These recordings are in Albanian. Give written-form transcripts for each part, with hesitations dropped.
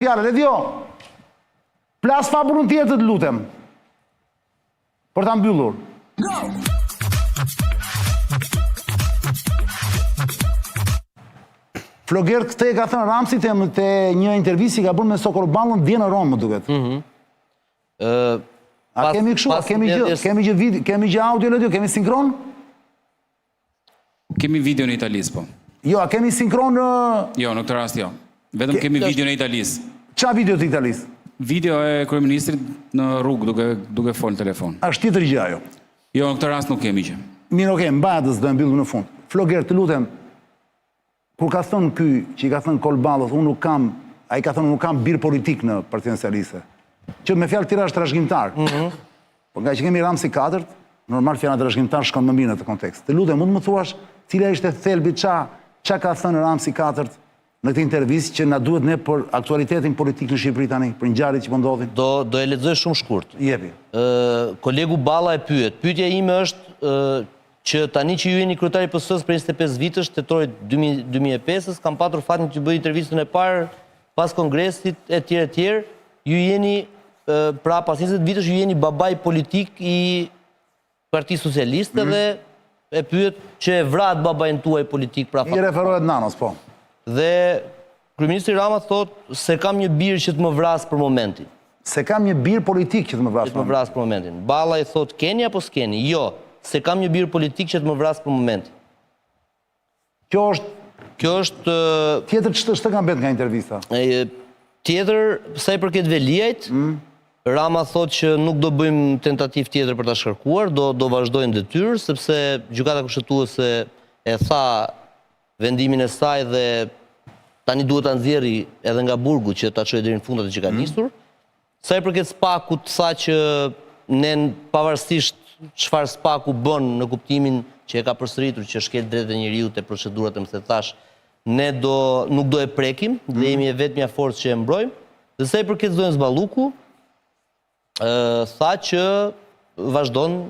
Fjalën, Ledio. Plas fabulën tjetër të lutem. Për ta mbyllur. Flogert këtë e ka thënë Ramsi te, te një intervistë që ka bërë me Sokol Ballën dje në Romë, më duket. Mm -hmm. A kemi kështu, a kemi gjë, kemi gjë video, kemi gjë audio Ledio, kemi sinkron? Kemi videon e Italisë, po. Jo, a kemi sinkron në... Jo, në këtë rast jo. Vetëm kemi videon e Italisë. Ça video të Italisë? Video e kryeministrit në rrugë duke duke fol në telefon. Është tjetër gjë ajo. Jo, në këtë rast nuk kemi gjë. Mirë, okay, mbaj atë se do e mbyllim në fund. Flogert, të lutem, Kur ka thënë ky që i ka thënë Kol Ballës unë nuk kam, ai ka thënë unë nuk kam bir politik në Partinë Socialiste. Që me fjalë të tjera është trashëgimtar. Mm -hmm. Po ngaqë kemi Ramsi katërt, normal fjala trashëgimtar shkon më mirë në këtë kontekst. Të lutem, mund të më thuash cila ishte thelbi ça ça ka thënë Ramsi katërt në këtë intervistë që na duhet ne për aktualitetin politik në Shqipëri tani, për ngjarjet që po ndodhin? Do do e lexoj shumë shkurt. Jepi. Ë kolegu Balla e pyet. Pyetja ime është ë Që tani që ju jeni kryetar i PS-së prej 25 vitesh, tetorit 2005-ës, kam patur fatin t'ju bëj intervistën e parë pas kongresit etj etj. Ju jeni pra pas 20 vitesh ju jeni babai politik i Partisë Socialiste mm -hmm. dhe e pyet që e vratë babain tuaj politik pra. I referohet Nanos, po. Dhe Kryeministri Rama thotë s'e kam një bir që të më vrasë për momentin. S'e kam një bir politik që të më vrasë për momentin. Për momentin. Balla i thotë keni apo s'keni? Jo, s'e kam një bir politik që të më vrasë për momentin. Kjo është Kjo është tjetër ç'të ç'të ka mbet nga intervista. E, tjetër, sa i përket Veliajt, mm. Rama thotë që nuk do bëjmë tentativë tjetër për ta shkarkuar, do do vazhdojë në detyrë sepse Gjykata Kushtetuese e tha vendimin e saj dhe tani duhet ta nxjerri edhe nga burgu që ta çojë deri në fund atë që ka mhm. nisur. Sa i përket SPAK-ut, tha që ne pavarësisht çfarë SPAK-u bën në kuptimin që e ka përsëritur që shkel drejtat e njeriut e procedurat e më se thash, ne do nuk do e prekim dhe mhm. jemi e vetmja forcë që e mbrojmë. Dhe sa i përket zonjës Balluku, tha që vazhdon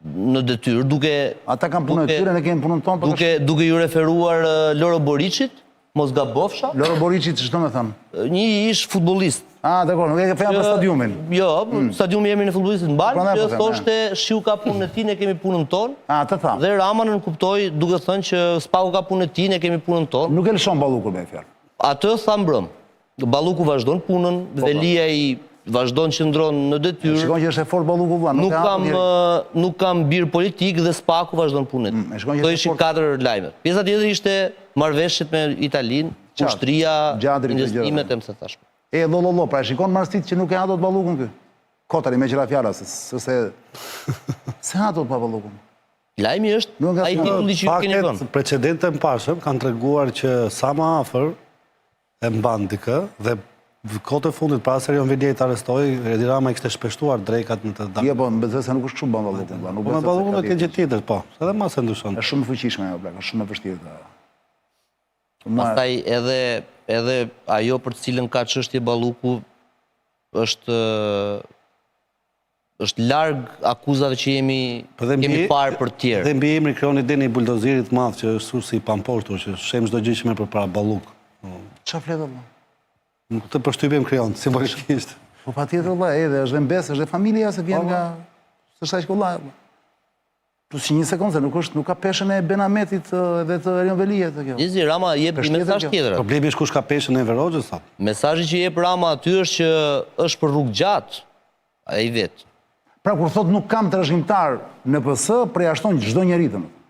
në detyrë duke Ata kanë punën e tyre, ne kemi punën tonë. Po duke duke iu referuar Loro Boriçit, mos gabofsha. Loro Boriçit ç'do me thënë? Një ish futbollist. Ah, dakor, nuk e ke fjalën për stadiumin. Jo, mm. stadiumi emrin e futbollistit mban, po, që po thoshte SHIU ka punën e tij, ne kemi punën tonë. Ah, të tha. Dhe Rama nënkuptoi duke thënë që SPAK-u ka punën e tij, ne kemi punën tonë. Nuk e lëshon Ballukun me fjalë. Atë tha mbrëm. Balluku vazhdon punën, po, po. Veliaj vazhdon qëndron në detyrë. Shikon që është e fortë Balluku vëlla, nuk kam nuk kam bir politik dhe SPAK-u vazhdon punën. Mm, shikon që ishin katër lajmet. Pjesa tjetër ishte marrëveshjet me Italinë, ushtria, investimet e më se thashë. E lo lo lo, pra e shikon marsit që nuk e ha dot Ballukun ky. Kotari meqë ra fjala se se se s'e ha dot pa Ballukun. Lajmi është ai titulli që ju keni vënë. Faktet precedentët e mëparshëm kanë treguar që sa më afër e mban dikë dhe kohët e fundit para se Erion Veliaj të arrestohej, Edi Rama i kishte shpeshtuar drekat në të dalë. Jo, po, më besoj se nuk është kështu bën Ballukun, vëlla. Nuk po, me Ballukun do të ketë gjë tjetër, po. Edhe mase ndryshon. Është shumë e fuqishme ajo plak, është shumë e vështirë ta. Pastaj edhe edhe ajo për të cilën ka çështje Balluku është është larg akuzave që jemi po kemi parë për të tjerë. Dhe mbiemri krijon idenë e buldozerit të madh që është susi i pamposhtur, që shemb çdo gjë që merr përpara Balluk. Ça flet vëlla? Nuk këtë përshtypje më krijon simbolikisht. Po patjetër vëlla, edhe është dhe mbesë, është dhe familja se vjen po, nga s'është aq kollaj. Plus që një sekondë, se nuk është, nuk ka peshën e Ben Ahmetit dhe të Erion Veliajt kjo. Gjithsesi Rama jep një mesazh tjetër. Problemi është kush ka peshën e Enver Hoxhës sot. Mesazhi që jep Rama aty është që është për rrugë gjatë, ai vetë. Pra kur thotë nuk kam trashëgimtar në PS, përjashton çdo njeri domethënë.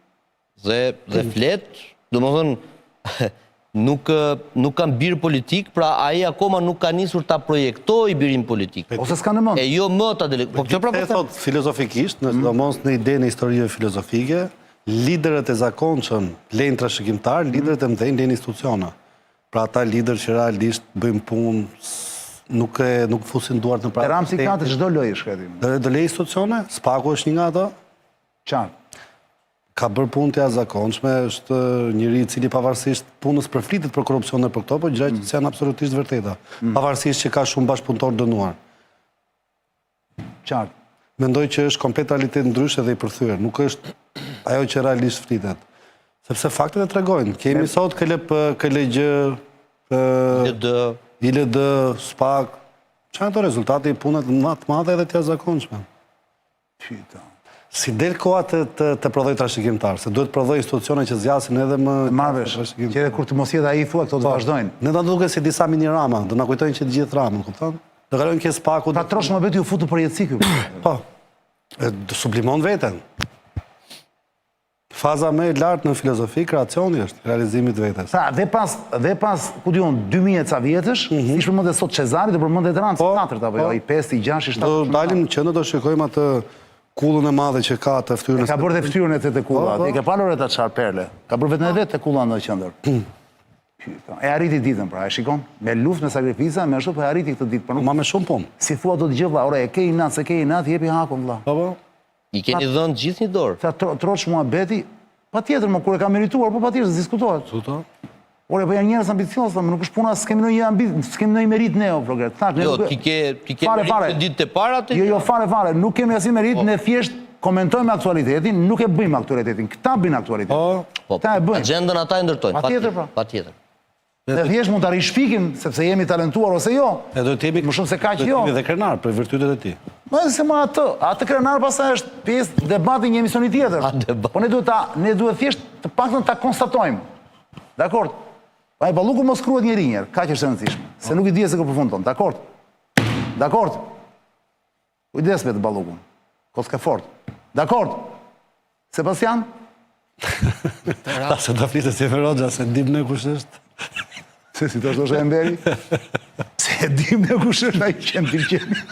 Dhe dhe flet, domethënë nuk nuk kam bir politik, pra ai akoma nuk ka nisur ta projektojë birin politik. Ose s'ka në mend. E jo më ta delegojë. Po kjo pra po thotë filozofikisht, në mm. sidomos në idenë e historive filozofike, liderët e zakonshëm lejnë trashëgimtar, mm. liderët e mëdhenj lejnë institucione. Pra ata liderë që realisht bëjnë punë, nuk e nuk fusin duart në prapë. Ramsi ka të çdo lloj shkreti. Do do lejë institucione? SPAK-u është një nga ato? Qartë. Ka bërë punë të jashtëzakonshme, është njeri i cili pavarësisht punës përflitet për korrupsion dhe për këto, po gjëra që mm. s'janë absolutisht vërteta. Mm. Pavarësisht që ka shumë bashkëpunëtorë dënuar. Qartë. Mendoj që është komplet realitet ndryshe dhe i përthyer, nuk është ajo që realisht flitet. Sepse faktet e tregojnë. Kemi sot KLP, KLGJ, LD. ILD, SPAK, çfarë ato rezultati i punës më të madhe edhe të jashtëzakonshme. Pyta. S'i del koha të të, të prodhoj trashëgimtar, se duhet të prodhoj institucione që zgjasin edhe më Marr vesh, që edhe kur të mos jetë ai thua këto të po, vazhdojnë. Ne do duken si disa mini Rama, do na kujtojnë që të gjithë Ramën, kupton? Do kalojnë ke SPAK-u. Pra troç muhabeti u fut në përjetësi ky. Po. E sublimon veten. Faza më e lartë në filozofi, kreacioni është, realizimi i vetes. Pra, dhe pas, dhe pas, ku di unë, 2000 e ca vjetësh, mm -hmm. siç përmendet sot Cezari, do përmendet Rama, po, katërt, apo jo, po. i pestë, i gjashtë, i shtatë. Do dalim në qendër, do shikojmë atë kullën e madhe që ka të fytyrën. E ka bërë dhe fytyrën e të të kulla, po, po. e ka palur e ta çarë perle. Ka bërë vetën e vet te kulla në qendër. E arriti ditën, pra, e shikon? Me luftë, me sakrifica, me ashtu, po e arriti këtë ditë. Po nuk... Ma me shumë punë. S'i thua dot gjë, vlla, ore, e ke inat, s'e ke inat, jepi hakun, vlla. Po, po. I keni dhënë gjithë një dorë. Tha tro, troç muhabeti, patjetër, mo kur e ka merituar, po patjetër, s'diskutohet. Diskutohet. Ore, po janë njerëz ambiciozë, më nuk është puna, s'kemi ndonjë ambi, s'kemi ndonjë meritë ne, o Flogert. Thash, ne jo, nuk... ti ke, ti ke fare, fare. ditë të para të... Jo, jo, fare, fare, nuk kemi asnjë meritë, po. ne thjesht komentojmë aktualitetin, nuk e bëjmë aktualitetin. Këta bëjnë aktualitetin. Po, po Këta e bëjnë. Agjendën ata e ndërtojnë. Patjetër, pra. Patjetër. Ne thjesht mund ta rishpikim sepse jemi talentuar ose jo. E do të jemi më shumë se kaq jo. Do të jemi dhe krenar për virtytet e tij. Ma se ma atë, atë krenar pastaj është pjesë debati një emisioni tjetër. Po ne duhet ta, ne duhet thjesht të paktën ta konstatojmë. Dakor. Pa e Balluku mos kruhet njeri njëherë, kaq është e rëndësishme. Se nuk i dihet se ku përfundon. Dakor. Dakor. Kujdes me të Ballukun. Kockë e fortë. Dakord. Sebastian? Ta se do flisë si Feroxha, s'e dim ne kush është. Se si të është Enveri? S'e dim ne kush është ai qen bir qeni.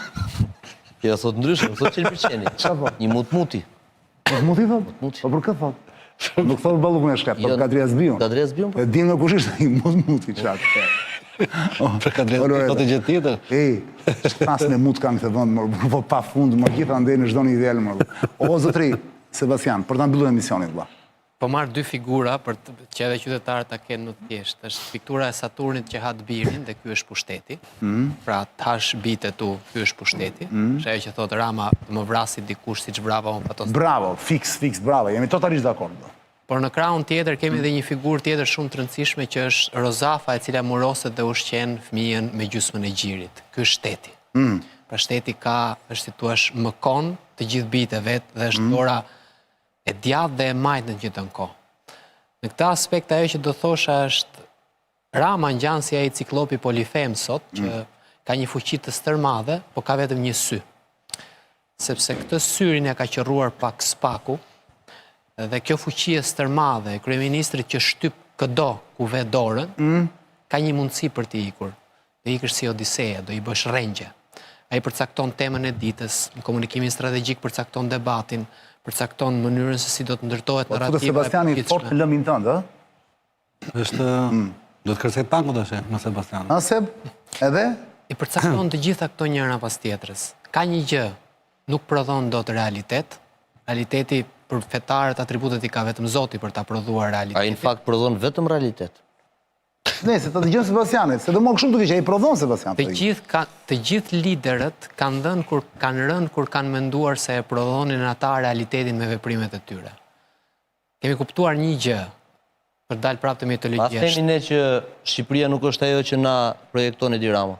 Jo, thot ndryshe, nuk thot qen bir qeni. Çfarë po? Një mut muti. Mut muti thot? Mut muti. Po për kë thot? Nuk thot Ballukun e shkretë, po Kadri Hazbiun. Kadri Hazbiun. Po. E dim ne kush është ai mut muti çfarë. Për Kadri Hazbiun thotë gjë tjetër. Ej, pas me mut kanë këtë vend, mor, po pa fund, më gjithandej në çdo nivel, mor. O zotri, Sebastian, për ta mbyllur emisionin vëlla. Po marr dy figura për të, që edhe qytetarët ta kenë më të thjeshtë. Është piktura e Saturnit që ha të birin dhe ky është pushteti. Mm. Pra të hash bijtë e tu, ky është pushteti. Mm. Është ajo që thotë Rama, të më vrasi dikush siç vrava unë Fatos. Bravo, fiks, fiks, bravo, jemi totalisht dakord. Por në krahun tjetër kemi edhe një figurë tjetër shumë të rëndësishme që është Rozafa e cila muroset dhe ushqen fëmijën me gjysmën e gjirit. Ky është shteti. Mm. Pra shteti ka, është si thuash, mëkon të gjithë bijtë e vet dhe është mm. dora e djathtë dhe e majtë në të njëjtën kohë. Në këtë aspekt ajo që do thosha është Rama ngjan si ai ciklopi Polifem sot që mm. ka një fuqi të stërmadhe, po ka vetëm një sy. Sepse këtë syrin e ka qërruar pak SPAK-u dhe kjo fuqi e stërmadhe e kryeministrit që shtyp këdo ku ve dorën, mm. ka një mundësi për t'i ikur. Do ikësh si Odiseja, do i bësh rrëngje. Ai përcakton temën e ditës, në komunikimin strategjik përcakton debatin, përcakton mënyrën se si do të ndërtohet po, narrativa e Sebastiani fort në lëmin tënd, ë? Është mm. do të kërcej tanku tash me Sebastian. A Seb? Edhe? I përcakton të gjitha këto njëra pas tjetrës. Ka një gjë, nuk prodhon dot realitet. Realiteti për fetarët atributet i ka vetëm Zoti për ta prodhuar realitetin. Ai në fakt prodhon vetëm realitet. Nëse të dëgjojmë Sebastianin, se do më shumë duke që ai prodhon Sebastian. Të gjithë ka, të gjithë liderët kanë dhënë kur kanë rënë kur kanë menduar se e prodhonin ata realitetin me veprimet e tyre. Kemi kuptuar një gjë, për të dalë prapë te mitologjia. A themi ne që Shqipëria nuk është ajo që na projekton Edi Rama?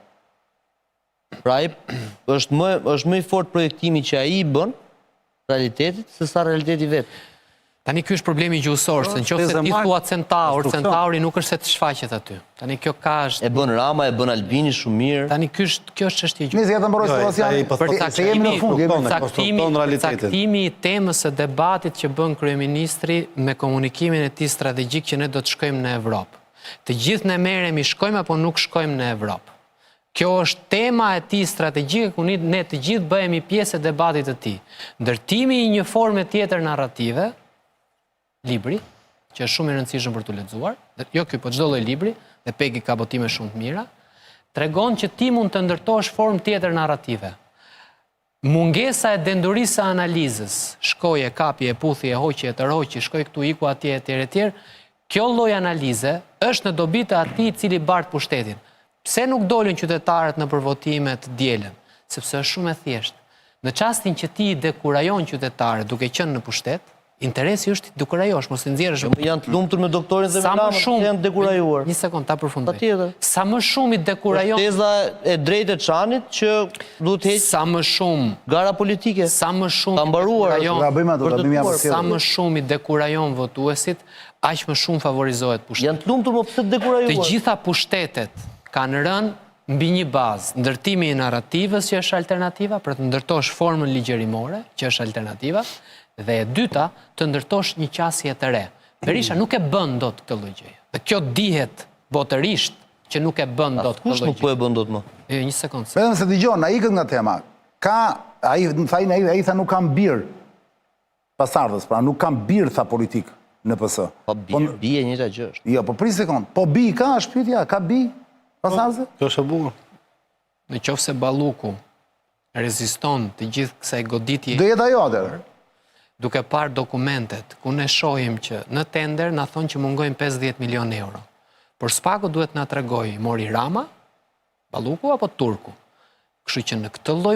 Pra ai është më është më i fortë projektimi që ai i bën realitetit se sa realiteti vetë. Tani ky është problemi gjuhësor, se në qoftë se ti thua centaur, centauri nuk është se të shfaqet aty. Tani kjo ka është E bën Rama, e bën Albini shumë mirë. Tani ky është kjo është çështje gjuhësore. Nëse ja të mbaroj jo, Sebastiani, po se jemi në fund, jemi përcaktimi, përcaktimi i temës së debatit që bën kryeministri me komunikimin e tij strategjik që ne do të shkojmë në Evropë. Të gjithë ne merremi shkojmë apo nuk shkojmë në Evropë. Kjo është tema e tij strategjike ku ne të gjithë bëhemi pjesë e debatit të tij. Ndërtimi i një forme tjetër narrative, libri, që është shumë i rëndësishëm për t'u lexuar, jo ky, po çdo lloj libri, dhe Pegi ka botime shumë të mira, tregon që ti mund të ndërtosh formë tjetër narrative. Mungesa e dendurisë së analizës, shkoi e kapi e puthi e hoqi e tërhoqi, shkoi këtu iku atje etj etj, kjo lloj analize është në dobi të atij i cili bart pushtetin. Pse nuk dolën qytetarët nëpër votime të dielën? Sepse është shumë e thjeshtë. Në çastin që ti i dekurajon qytetarët duke qenë në pushtet, Interesi është t'i dekurajosh, mos i nxjerrësh. Jo, janë të lumtur me doktorin dhe me Ramën, shumë, janë dekurajuar. Një sekond, ta përfundoj. Patjetër. Sa më shumë i dekurajon... Është teza e drejtë e Çanit që duhet heq... Sa më shumë... Gara politike. Sa më shumë... Ka mbaruar. Ta bëjmë ato, ta bëjmë javën Sa më shumë i dekurajon votuesit, aq më shumë favorizohet pushteti. Janë të lumtur, mo pse të dekurajuar? Të gjitha pushtetet kanë rënë mbi një bazë, ndërtimi i narrativës që është alternativa, pra të ndërtosh formën ligjërimore, që është alternativa, dhe e dyta, të ndërtosh një qasje të re. Berisha nuk e bën dot këtë lloj gjëje. Dhe kjo dihet botërisht që nuk e bën dot këtë lloj gjëje. Kush nuk po e bën dot më? Jo, një sekondë. Vetëm se dëgjo, na ikët nga tema. Ka ai tha ai ai tha nuk kam bir pasardhës, pra nuk kam bir tha politik në PS. Po bir, po, bij e njëjta gjë është. Jo, po prit sekond. Po bij ka, është pyetja, ka bij pasardhës? Kjo është e bukur. Në qoftë se Balluku reziston të gjithë kësaj goditje. Do jetë ajo atëherë. Duke parë dokumentet, ku ne shohim që në tender na thonë që mungojnë 50 milion euro. Por SPAK-u duhet na tregojë, mori Rama, Balluku apo Turku. Kështu që në këtë lloj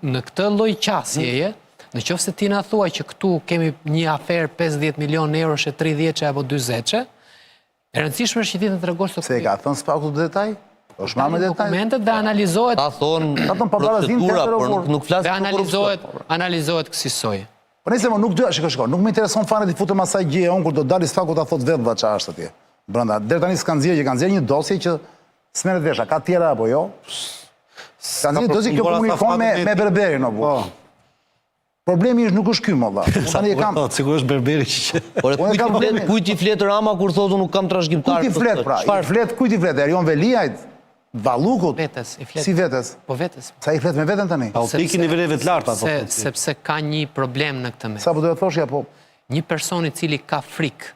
në këtë lloj qasjeje, në qoftë se ti na thua që këtu kemi një aferë 50 milion eurosh e 30 apo 40 e rëndësishme është që ti të tregosh se Se e ka thënë SPAK-u këtë detaj? Është marrë me detaj. Dokumentet dhe analizohet Ta thonë Ta thonë pabarazinë procedura, por nuk, nuk flas dhe analizohet analizohet kësisoj. Po nëse më nuk doja, shiko, shiko, nuk më intereson fare t'i futem asaj gjëje unë kur do dali SPAK-u ta thotë vetë vlla çfarë është atje. Brenda, deri tani s'ka nxjerrë që ka nxjerrë një dosje që S'merret vesh, a ka tjera apo jo? Ka një dosje kjo komunikon me, me berberin, o burrë. Po. Problemi është nuk është ky më valla. Unë tani e kam. Po, sigurisht berberi që. Por kujt i flet, kujt i flet Rama kur thotë unë nuk kam trashëgimtar? Kujt i flet pra? I flet kujt i flet Erion Veliajt, Ballukut. Vetes, i flet. Si vetes? Po vetes. Sa i flet me veten tani? Po pikin niveleve të larta po. Sepse ka një problem në këtë mes. Sa po do të thoshja po? Një person i cili ka frikë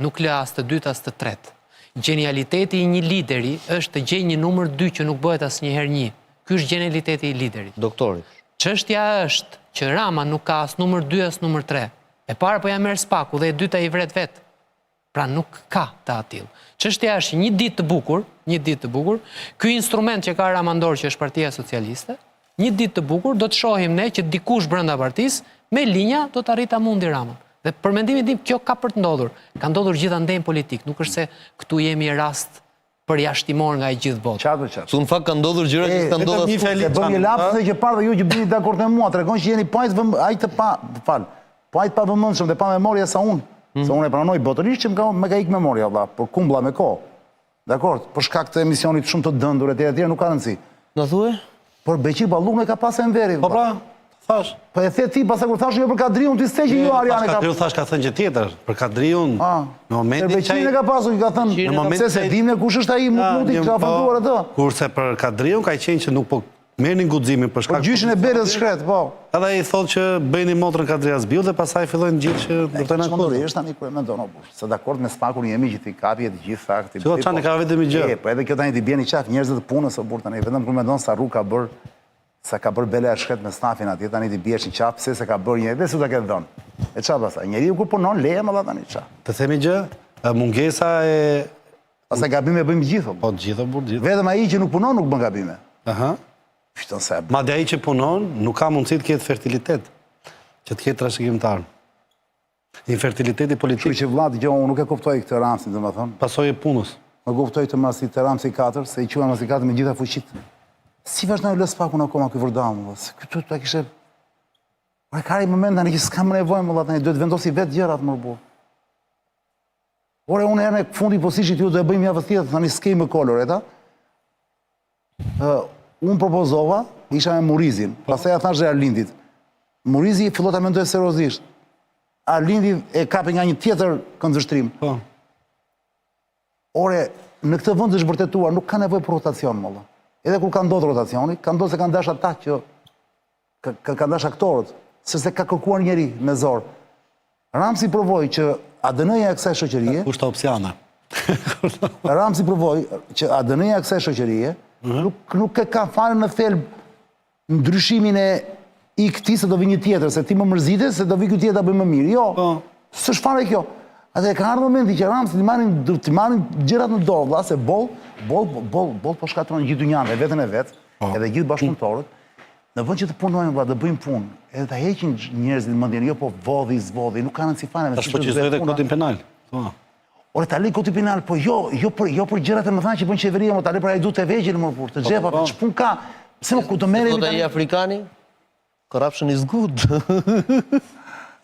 Nuk lë as të dytë as të tretë. Gjenialiteti i një lideri është të gjejë një numër dy që nuk bëhet asnjëherë një. Ky është gjenialiteti i liderit. Doktorit. Çështja është që Rama nuk ka as numër dy as numër tre. E para po ia merr SPAK-u dhe e dyta i vret vetë. Pra nuk ka të atillë. Çështja është që një ditë të bukur, një ditë të bukur, ky instrument që ka Rama në dorë që është Partia Socialiste, Një ditë të bukur do të shohim ne që dikush brenda partisë me linja do të arrijë ta mundi Ramën. Dhe për mendimin tim kjo ka për të ndodhur. Ka ndodhur gjithandej në politikë, nuk është se këtu jemi rast përjashtimor nga e gjithë bota. Qartë qartë. Në fakt ka ndodhur gjëra që s'ka ndodhur asnjë fjali. Bën një lapsus që parë dhe ju që bini dakord me mua, tregon që jeni po aq vëm, aq të pa, fal, po aq pa vëmendshëm dhe pa memorie sa unë. Hmm. Se unë e pranoj botërisht që më ka më ka ik memoria valla, por kumbla me kohë. Dakord, për shkak të emisionit shumë të dëndur etj etj, nuk ka rëndësi. Na thuaj? Por Beqir Ballukun e ka pas Enveri. Po pra, thash. Po e the ti, pastaj kur thash jo për Kadriun, ti s'the që jo Arjan e ka. Kadriu thash ka thënë gjë tjetër, për Kadriun. Ah. Në momentin që Beqirin e ka pasur, ka thënë, në momentin se s'e dimë kush është ai, mut muti ka po, ofenduar atë. Kurse për Kadriun ka qenë që nuk po Merrnin guximin për shkak. Po gjyshin e Belës shkret, po. Edhe ai thotë që bëjeni motrën Kadri Hazbiu dhe pastaj fillojnë gjithë që ndërtojnë akuzë. Çmenduri është tani kur e mendon o burrë. Se dakord me SPAK-un jemi që t'i kapi të gjithë fakti. Çdo çani ka vetëm një gjë. E, po edhe kjo tani t'i bie në qafë njerëzve të punës o burrë tani, vetëm kur mendon sa rrugë ka bër, sa ka bër Bela e shkret me stafin atje tani t'i biesh në qafë pse s'e ka bërë një edhe si ta ketë dhënë. E ça pastaj? Njeriu kur punon leje më dha tani ça. Të themi gjë, mungesa e Pastaj gabime bëjmë gjithë. Po të gjithë, burrë, gjithë. Vetëm ai që nuk punon nuk bën gabime. Aha. Fiton sa e Madje ai që punon nuk ka mundësi të ketë fertilitet, që të ketë trashëgimtar. Infertiliteti politik. Kështu që vlla, dëgjo, unë nuk e kuptoj këtë Ramsin, domethënë. Pasojë e punës. Nuk kuptoj këtë Masi të Ramsi 4, se i quan Ramsi 4 me gjitha fuqitë. Si vazhdon e lë SPAK-un akoma ky vërdallë, vlla? Se këtu ta kishte Ore ka një moment tani që s'ka më nevojë më vlla tani duhet vendosi vetë gjërat më burr. Ore, unë herën e fundit po s'ishit ju do e bëjmë javës tjetër, tani s'kemi më kohë Loreta. Ë, unë propozova, isha me Murrizin, po. pastaj ia thashë dhe Arlindit. Murrizi filloi ta mendojë seriozisht. Arlindi e kapi nga një tjetër këndvështrim. Po. Ore, në këtë vend është vërtetuar, nuk ka nevojë për rotacion, më vlla. Edhe kur ka ndodhur rotacioni, ka ndodhur se kanë dashur ata që Ka kanë dashur aktorët, se ka kërkuar njeri me zor. Ramsi provoi që ADN-ja e kësaj shoqërie, Kushta opsiana. Ramsi provoi që ADN-ja e kësaj shoqërie mhm. nuk nuk e ka fare në thelb ndryshimin e i këtij se do vi një tjetër, se ti më mërzite, se do vi ky tjetër ta bëj më mirë. Jo, po. s'është fare kjo. Atë ka ardhur momenti që Ramsi t'i marrin t'i marrin gjërat në dorë, vlla, se boll, boll, boll, boll po shkatërron gjithë dynjanë dhe veten e vet, po. edhe gjithë bashkëpunëtorët. Në vend që të punojmë vëlla, të bëjmë punë, edhe ta heqin njerëzit mendjen, jo po vodhi, s'vodhi, nuk ka rëndësi fare. Ta shfuqizojë edhe kodin penal. Po. Ore ta lë kodin penal, po jo, jo për jo për gjërat e mëdha që bën qeveria, mo ta lë për hajdutë e vegjël më burrë, të po, xhepa, po, po. ç'punë ka? Pse më ku të merremi tani? Ai afrikani? Corruption is good.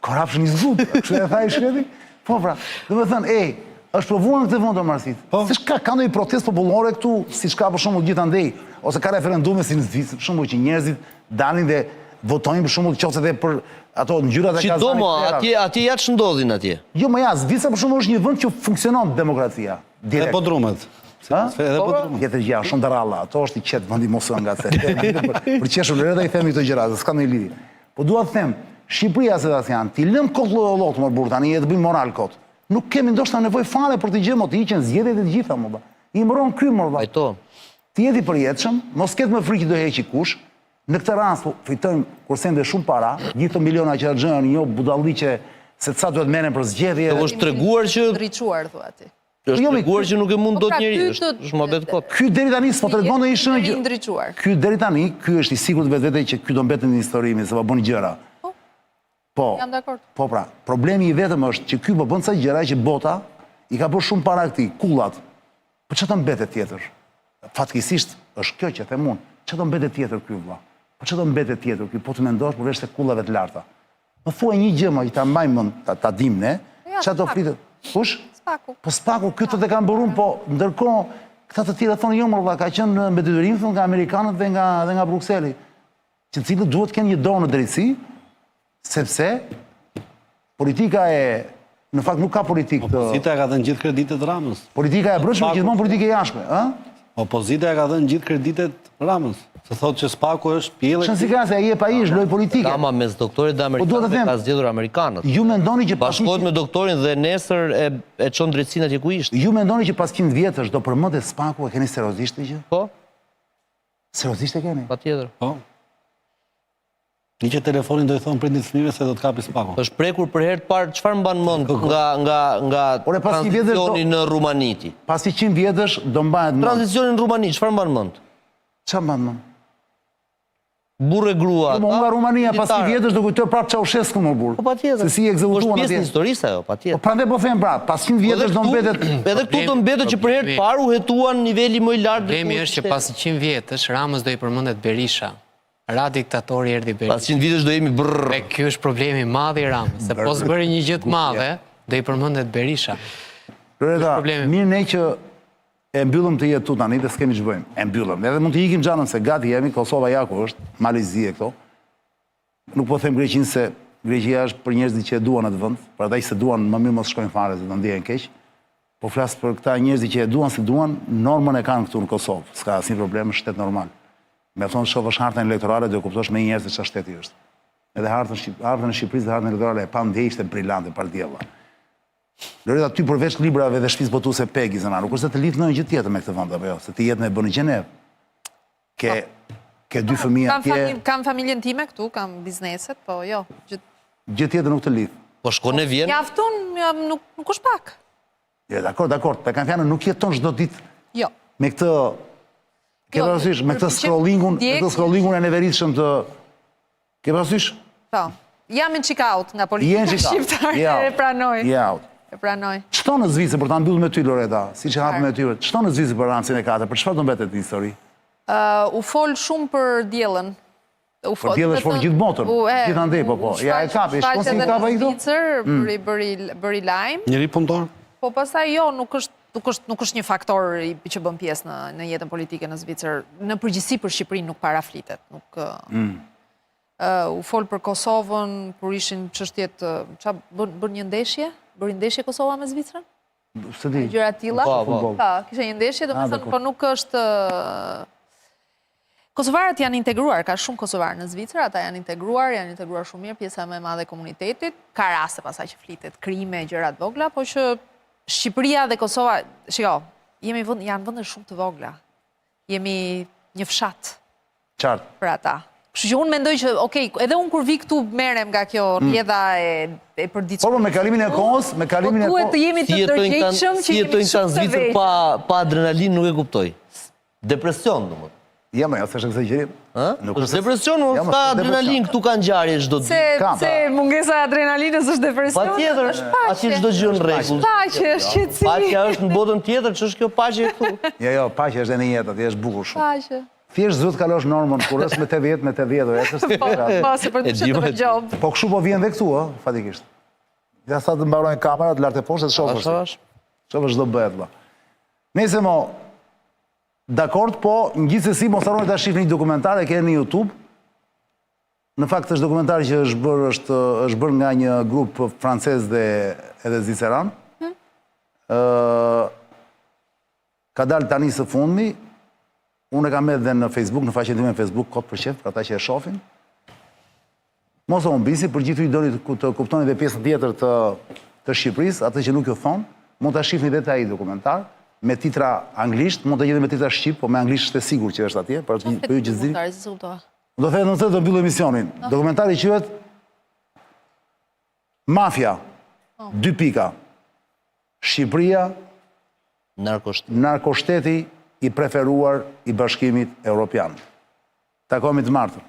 Corruption is good. Kështu e tha i shkreti? Po pra, domethënë, ej, është provuar në këtë vend o Marsit. Po. Se ka ka ndonjë protestë popullore këtu, siç ka për shembull gjithandej, ose ka referendume si në Zvicër, për shembull që njerëzit dalin dhe votojnë për shembull qoftë edhe për ato ngjyrat e kazanit. Çdo mo, atje atje ja ç'ndodhin atje. Jo, më ja, Zvicra për shembull është një vend që funksionon demokracia. Direkt. Dhe podrumet. Ha? Edhe po, podrumet. Tjetër gjë, shumë të rralla. Ato është i qetë vendi mos u nga se. Për qeshur lëre i themi këto gjëra, s'ka ndonjë lidhje. Po dua të them, Shqipëria Sebastian, t'i lëm kot lloj më burrë tani e të bëjmë moral kot. Nuk kemi ndoshta nevojë fare për të gjë, mo të hiqen zgjedhjet e të gjitha më valla. I mron ky më valla. Pajto. Të jetë i përjetshëm, mos ketë më frikë që do heqi kush. Në këtë rast fitojmë kursejmë dhe shumë para, gjithë këto miliona që harxhohen jo budalliqe se ca duhet merren për zgjedhje. Është treguar që ndriçuar thua ti. Është jo, treguar që nuk e mund po dot pra, njeri, është është muhabet kot. Ky deri tani s'po tregon ndonjë shenjë që ndriçuar. Ky deri tani, ky është i sigurt vetvete që ky do mbetet në histori, se po bën gjëra. Po. Po. Jam dakord. Po pra, problemi i vetëm është që ky po bën ca gjëra që bota i ka bërë shumë para këtij, kullat. Po çfarë do mbetet tjetër? Fatkeqësisht është kjo që them unë. Çfarë do mbetet tjetër ky vëlla? Po çfarë do mbetet tjetër ky? Po të mendosh përveç se kullave të larta. Më thuaj një gjë më që ta mbajmë mend, ta, ta dim ne. Po ja, Çfarë do flitet? Kush? Spaku. Po Spaku, ky thotë e kam bërë unë, po ndërkohë këta të tjerë thonë jo më vëlla, ka qenë me detyrim thonë nga amerikanët dhe nga dhe nga Brukseli, që cilët duhet të kenë një dorë në drejtësi, sepse politika e në fakt nuk ka politikë të Opozita e ka dhënë gjithë kreditet Ramës. Politika e brendshme gjithmonë politikë e jashtme, ë? Opozita e ka dhënë gjithë kreditet Ramës. Se thotë që Spaku është pjellë. Çon si ka se ai e pa ish lojë politike. Rama mes doktorit dhe po amerikanëve ka zgjedhur amerikanët. Ju mendoni që pas bashkohet me doktorin dhe nesër e e çon drejtësinë atje ku ishte. Ju mendoni që pas 100 vjetësh do përmendet Spaku, e keni seriozisht këtë gjë? Po. Seriozisht e keni? Patjetër. Po. Hiqe telefonin do i thonë prindit fëmijëve se do të kapi Spaku. Është prekur për herë të parë, çfarë mban mend nga nga nga Ore, pas një vjetësh do- tranzicioni në Rumani ti? Pas 100 vjetësh do mbahet mend. Tranzicioni në Rumani, çfarë mban mend? Çfarë mban mend? Burrë e grua. Po nga Rumania pas 100 vjetësh do kujtoj prapë Ceausescu më burrë. Po patjetër. Se si e ekzekutuan Po është atje. pjesë e historisë ajo, patjetër. Po prandaj po them pra, pas 100 Po vjetësh do mbetet Edhe këtu do mbetet që për herë të parë u hetuan niveli më i lartë. Problemi është që pas 100 vjetësh Ramës do i përmendet Berisha. Ra diktatori erdhi Berisha. Pas 100 vitesh do jemi brrr. Dhe ky është problemi i madh i Ramës, se po s'bëri një gjë të madhe, do i përmendet Berisha. Loreta, mirë ne që e mbyllëm të jetë tu tani dhe s'kemi ç'bëjmë. E mbyllëm. Edhe mund të ikim xhanëm se gati jemi, Kosova ja ku është, Mali i Zi e këto. Nuk po them Greqinë se Greqia është për njerëzit që e duan atë vend, për ata që s'e duan më mirë mos shkojnë fare se do ndjehen keq. Po flas për këta njerëzit që e duan s'e duan, normën e kanë këtu në Kosovë. S'ka asnjë problem, është shtet normal. Mjafton të shohësh hartën elektorale do e kuptosh menjëherë se çfarë shteti është. Edhe hartën hartën e Shqipërisë dhe hartën elektorale e pamë dje ishte brillante pardiella. Loreta ty përveç librave dhe shtëpisë botuese Pegi zemra, nuk është se të lidh ndonjë gjë tjetër me këtë vend apo jo, se ti jetën e bën në Gjenevë. Ke ke dy fëmijë Kam, atje. familjen, kam familjen time këtu, kam bizneset, po jo. Gjë, Gjë tjetër nuk të lidh. Po shkon e vjen. mjafton, jam, nuk, nuk është pak. Jo, dakor, dakor, ta kam fjalën nuk jeton çdo ditë Jo. me këtë ke Jo, parasysh me këtë përpiqem scrollingun, me ndjek- këtë scrollingun e neveritshëm të ke parasysh? Po. Jam në check out nga Je politika në check out. shqiptare, Je out. e pranoj. Je out. E pranoj. Ç'thonë në Zvicër për ta mbyllur me ty Loreta, siç e hapëm me ty. Ç'thonë në Zvicër për Ramsin e katër, për çfarë do mbetet në histori? U fol shumë për Diellën. U Për Diellën është fol gjithë botën, gjithandej, po, po. Ja, e kapi, shkon si i kap ai këto? Zvicër, Mm. bëri, bëri, bëri lajm. Njeri punëtor? Po pastaj jo, nuk është nuk është nuk është një faktor i, që bën pjesë në në jetën politike në Zvicër. Në përgjithësi për Shqipërinë nuk para flitet, nuk mm. u fol për Kosovën kur ishin çështjet, ça bën bën një ndeshje? Bëri ndeshje Kosova me Zvicrën? S'e di. Gjëra të tilla. Po, po. Po, kishte një ndeshje, domethënë, po nuk është Kosovarët janë integruar, ka shumë kosovarë në Zvicër, ata janë integruar, janë integruar shumë mirë, pjesa më e madhe e komunitetit. Ka raste pastaj që flitet krime, gjëra të vogla, po që Shqipëria dhe Kosova, shiko, jemi vend, janë vende shumë të vogla. Jemi një fshat. Qartë. Për ata. Kështu që unë mendoj që, okej, edhe unë kur vi këtu merrem nga kjo mm. rrjedha e e përditshme. Po, po, me kalimin e kohës, me kalimin po e kohës. Duhet të jemi të ndërgjegjshëm që jemi shumë të vegjël. Si jetojnë këta në Zvicër pa pa adrenalinë, nuk e kuptoj. Depresion, domethënë. Ja, më, ja, s'është ekzagjerim. Ë? Nuk është depresion, Ja, mo, ka adrenalinë, këtu ka ngjarje çdo Se, ditë. Kam. se mungesa e adrenalinës është depresion? Patjetër, është paqe. atje çdo gjë në rregull. Paqe, është qetësi. Paqja është në botën tjetër, ç'është kjo paqe këtu? Jo, jo, paqe është edhe në jetë, atje është bukur shumë. Paqe. Thjesht duhet kalosh normën, kur është me 80, me 80, do ecësh. Po, po, se për E të di, të mo, me gjobë. Po kështu po vjen dhe këtu, ë, fatikisht. Ja sa të mbarojnë kamerat lart e poshtë, të shohësh. Avash, avash. Shohësh ç'do bëhet valla. Nëse mo dakord, po gjithsesi mos harroni ta shihni një dokumentar e keni në YouTube. Në fakt është dokumentar që është bërë është është bërë nga një grup francez dhe edhe zviceran. Ë ka dalë tani së fundmi. Unë e kam edhe në Facebook, në faqen time në Facebook, kot për qef, për ata që e shohin. Mos e humbisni, për gjithë ju doni të ku- të kuptoni dhe pjesën tjetër të të Shqipërisë, atë që nuk ju thon, mund ta shihni vetë ai dokumentar me titra anglisht, mund ta gjeni me titra shqip, po me anglisht është e sigurt që është atje, për për ju që s'dini. Dokumentari, se s'kuptova. Do të them nëse do mbyll emisionin. Dokumentari quhet Mafia. Dy pika. Shqipëria, Narkoshtet. narkoshteti i preferuar i Bashkimit Evropian. Takohemi të martën.